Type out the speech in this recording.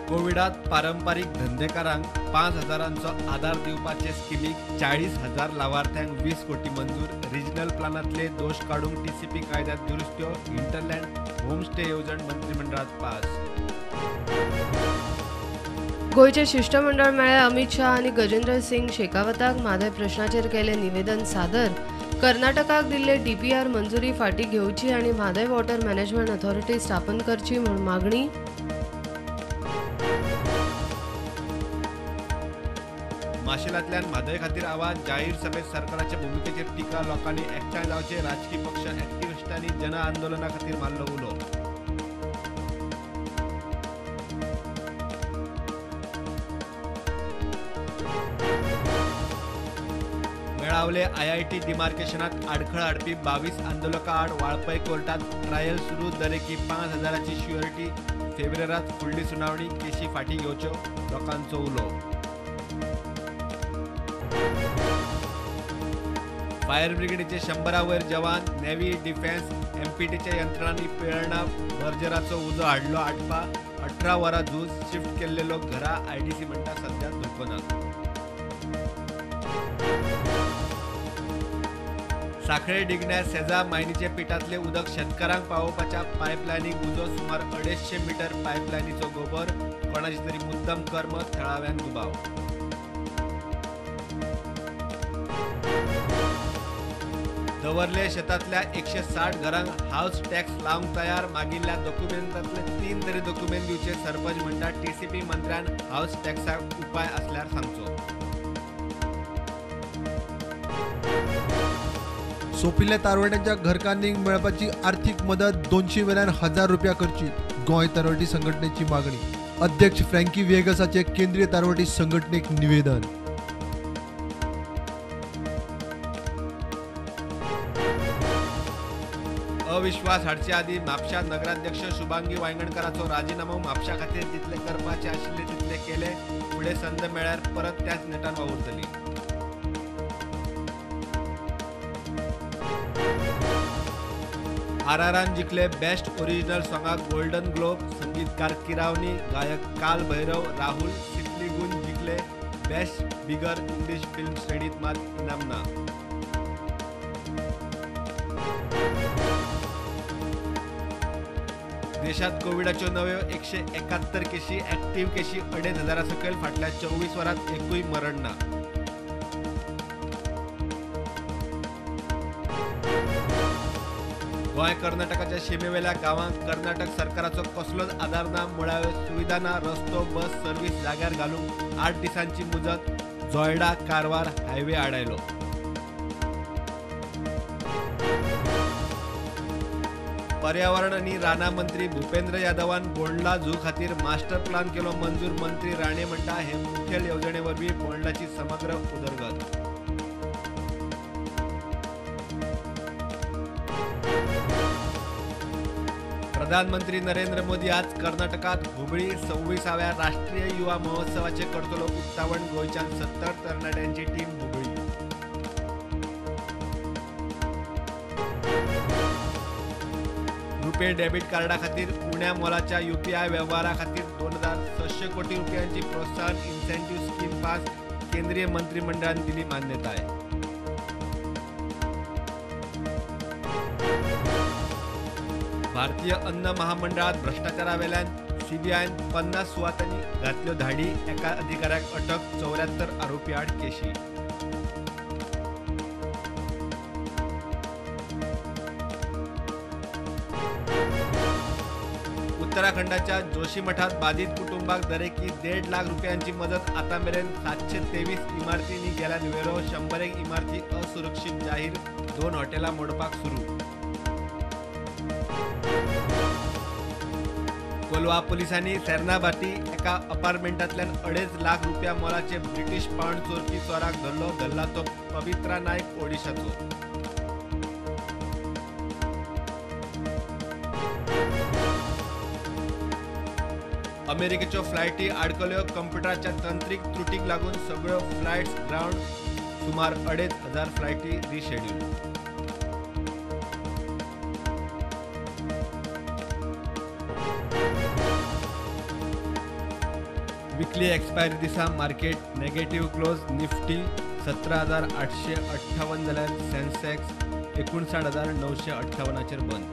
कोविडात पारंपारीक धंदेकारांक 5,000 आदार दिवपाचे स्किमीक 40,000 लावार्थ्यांक 20 कोटी मंजूर. रिजनल प्लानांतले दोश काडूंक टीसीपी कायद्यात दुरुस्त्यो. हिंटरलँड होमस्टे येवजण मंत्रिमंडळात पास. गोंयचे शिष्टमंडळ मेळ्ळे अमित शाह आनी गजेंद्र सिंग शेखावताक म्हादय प्रश्नाचेर केले निवेदन सादर. कर्नाटकाक दिल्ले डीपीआर मंजुरी फाटी घेवची आनी म्हादय वॉटर मॅनेजमेंट अथॉरिटी स्थापन करची म्हूण मागणी. माशेलांतल्यान म्हादय खातीर आवाज. जाहीर सभेत सरकाराच्या भुमिकेचेर टिका. लोकांनी एकठांय जावचे. राजकी पक्ष ऍक्टिव्हिस्टांनी जन आंदोलना खातीर मारलो उलो. मेळावले आयआयटी डिमार्केशनात आडखळ हाडपी 22 आंदोलकां आड वाळपय कोर्टात ट्रायल सुरू. दरेकी 5,000ची शुअरिटी. फेब्रुवारात फुडली सुनावणी. केशी फाटी घेवच्यो लोकांचो उलो. फायर ब्रिगेडीचे 100 वयर जवान. नेव्ही, डिफेन्स, एमपीटीच्या यंत्रणांनी पेळणा बर्जराचो उजो हाडलो आटपा. 18 वरां झूज. शिफ्ट केल्ले लोक घरा. आयडीसी म्हणटा सध्या धोको ना. साखळे डिगण्या सेजा मायनीचे पिठांतले उदक शेतकारांक पावोवपाच्या पायपलायनीक उजो. सुमार 250 मीटर पायपलायनीचो गोबर. कोणाची तरी मुद्दम कर्म. थळाव्यांक दुबाव. दवर्ले शेतांतल्या 160 घरांक हावस टॅक्स लावंक तयार. मागिल्ल्या दोकुमेंतांतले 3 तरी दोकुमेंत दिवचे. सरपंच म्हणटा टीसीपी मंत्र्यान हावस टॅक्साक उपाय आसल्यार सांगचो. सोंपिल्ल्या तारवट्यांच्या घरकान्नींक मेळपाची आर्थीक मदत 200 वेल्यान 1,000 रुपया करची. गोंय तारवटी संघटनेची मागणी. अध्यक्ष फ्रँकी व्हिएगसाचे केंद्रीय तारवटी संघटनेक निवेदन. अविश्वास हाडचे आदीं म्हापशा नगराध्यक्ष शुभांगी वायंगणकाराचो राजिनामो. म्हापशा खातीर जितले करपाचे आशिल्ले तितले केले. फुडें संद मेळ्ळ्यार परत त्याच नेटान वावुरतली. आरआरआन जिखले बेस्ट ओरिजिनल सॉंगाक गोल्डन ग्लोब. संगीतकार किरावनी, गायक काल भैरव, राहुल सिपलीगुंज जिखले बेस्ट बिगर इंग्लिश फिल्म श्रेणीत मात इनाम ना. देशात कोविडाच्यो नव्यो 171 केशी. ऍक्टिव्ह केशी 2,500 सकयल. फाटल्या 24 वरांत एकूय मरण ना. गोंय कर्नाटकाच्या शिमेवेल्या गांवांक कर्नाटक सरकाराचो कसलोच आदार ना. मुळाव्यो सुविधा ना. रस्तो, बस सर्व्हिस जाग्यार घालूंक 8 दिसांची मुजत. जोयडा कारवार हायवे आडायलो. पर्यावरण आनी रानां मंत्री भूपेंद्र यादवान बोंडला झू खातीर मास्टर प्लान केलो मंजूर. मंत्री राणे म्हणटा हे मुखेल येवजणे वरवीं बोंडलाची समग्र उदरगत. प्रधानमंत्री नरेंद्र मोदी आज कर्नाटकात हुबळी 26व्या राष्ट्रीय युवा महोत्सवाचे करतलो उक्तावण. गोंयच्यान 70 तरणाट्यांची टीम हुबळी. रुपे डेबिट कार्डा खातीर उण्या मोलाच्या यूपीआय वेव्हारा खातीर 2,600 कोटी रुपयांची प्रोत्साहन इन्सेंटिव्ह स्कीम पास. केंद्रीय मंत्रिमंडळान दिली मान्यताय. भारतीय अन्न महामंडळात भ्रष्टाचारावेल्यान सीबीआयन 50 सुवातांनी घातल्यो धाडी. एका अधिकाऱ्याक अटक. 74 आरोपी आड केशी. उत्तराखंडाच्या जोशीमठात बाधित कुटुंबाक दरेकी 1.5 लाख रुपयांची मदत. आता मेरेन 723 इमारतींनी गेल्यान वेरो. 101 इमारती असुरक्षित जाहीर. 2 हॉटेलां मोडपाक सुरू. कोलवा पोलिसांनी सेर्नाभाटी एका अपार्टमेंटांतल्यान 2.5 लाख रुपया मोलाचे ब्रिटीश पाउंड चोरपी चोराक धरलो. धरला तो पवित्रा नायक, ओडिशाचो. अमेरिकेच्यो फ्लायटी आडकल्यो. कंप्युटराच्या तंत्रीक त्रुटीक लागून सगळ्यो फ्लायट्स ग्रावंड. सुमार 2,500 फ्लायटी रिशेड्यूल. विकली एक्सपायरी दिसा मार्केट नेगेटिव्ह क्लोज. निफ्टी 17,858 जाल्यार सेन्सेक्स 59,958 बंद.